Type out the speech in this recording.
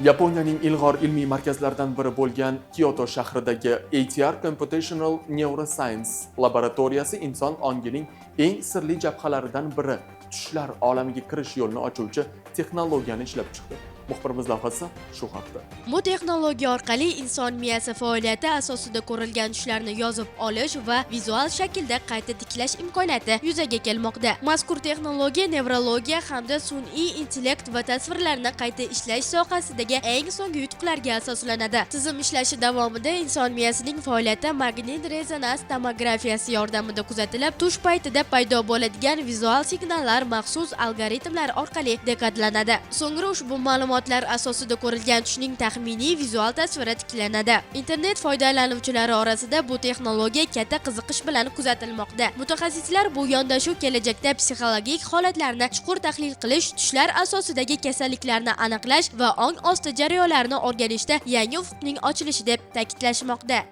Yaponiyaning ilg'or ilmiy markazlaridan biri bo'lgan Kyoto shahridagi ATR Computational Neuroscience laboratoriyasi inson ongining eng sirli jabhalaridan biri, tushlar olamiga kirish yo'lini ochuvchi texnologiyani ishlab chiqdi. Muxbirimiz lavhasi shu haqda. Bu texnologiya orqali inson miyasi faoliyati asosida ko'rilgan tushlarni yozib olish va vizual shaklda qayta tiklash imkoniyati yuzaga kelmoqda. Mazkur texnologiya nevrologiya hamda sun'iy intellekt va tasvirlarni qayta ishlash sohasidagi eng so'nggi yutuqlarga asoslanadi. Tizim ishlashi davomida inson miyasining faoliyati magnit rezonans tomografiyasi yordamida kuzatilib, tush paytida paydo bo'ladigan vizual signallar maxsus algoritmlar orqali dekodlanadi. So'ngra ushbu ma'lumotlar asosida ko'rilgan tushning taxminiy vizual tasviri tiklanadi. Internet foydalanuvchilari orasida bu texnologiya katta qiziqish bilan kuzatilmoqda. Mutaxassislar bu yondashuv kelajakda psixologik holatlarni chuqur tahlil qilish, tushlar asosidagi kasalliklarni aniqlash va ong osti jarayonlarini o'rganishda yangi ufqning ochilishi deb ta'kidlashmoqda.